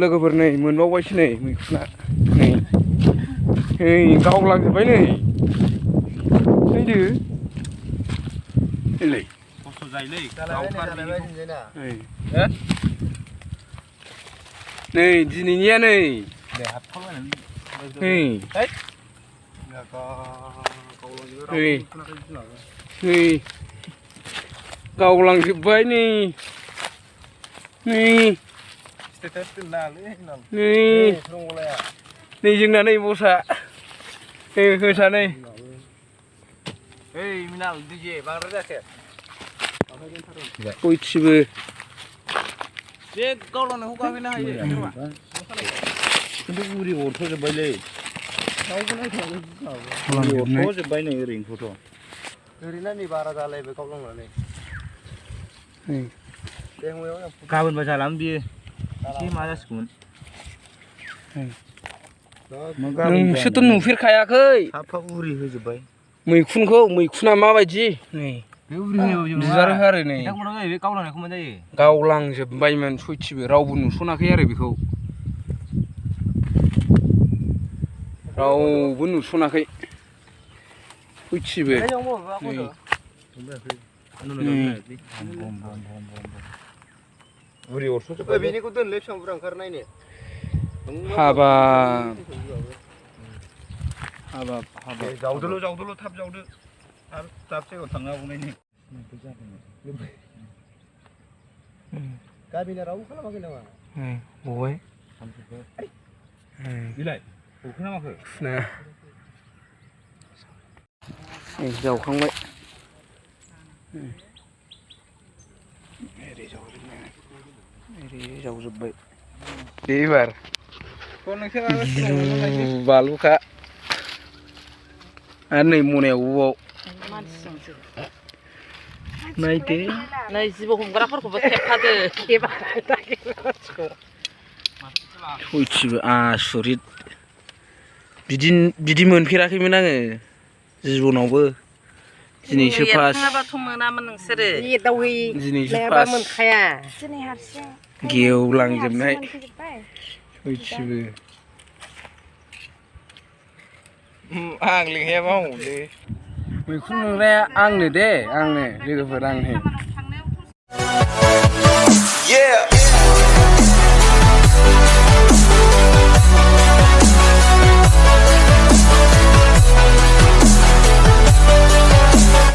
लोगोफोर नै मोनबावबायसो नै मैखुना नै गावलांजोब्बाय नै नायदो नै खस्थ' जायोलै नै दिनैनिया नै नै गावलांजोब्बाय नै नै जोंना नै बसा होसा नै बयथिबो बे गावलांनायखौ गाहैनो हायो खिन्थु उरि अरथ'जोब्बायलै अरथ'जोब्बाय नै ओरैनोथ' ओरैनो नै बारा जालायबाय गावलांनानै गाबोनबा जालाम बियो एसे मा जासिगौमोन नोंसोरथ' नुफेरखायाखै हाफा उरि होजोब्बाय मैखुनखौ मैखुना माबायदि नै बिबार आरो नै गावलांनायखौ मा जायो गावलांजोब्बायमोन सयथिबो रावबो नुस'नाखै आरो बेखौ रावबो नुस'नाखै सयथिबो उरि अरस'जोब्बाय बेनिखौ दोनलै बेसेबां बुरजा ओंखारनायनो हाबाब जावदोल' थाब जावदो आरो दाब जायगायाव थांनो हागौनायनि गामिना रावबो खालामाखै नामा बबाय बिलाय बखो नामाखो जावखांबाय ओरै जावजोब्बाय दे एबार बालुखा आरो नै मनायावबाव नायदो नै जिबौ हमग्राफोरखौबो खेबखादो सयथिबो आसुरित बिदि मोनफेराखैमोन आङो जिबनावबो दिनैसो फार्स्ट मोनामोन नोंसोरो दिनैसो फार्स्ट मोनखाया गेवलांजोबनाय सयथिबो आं लिंहैयाबा हौलै मैखुन मोनग्राया आंनो दे आंनो लोगोफोर आंनो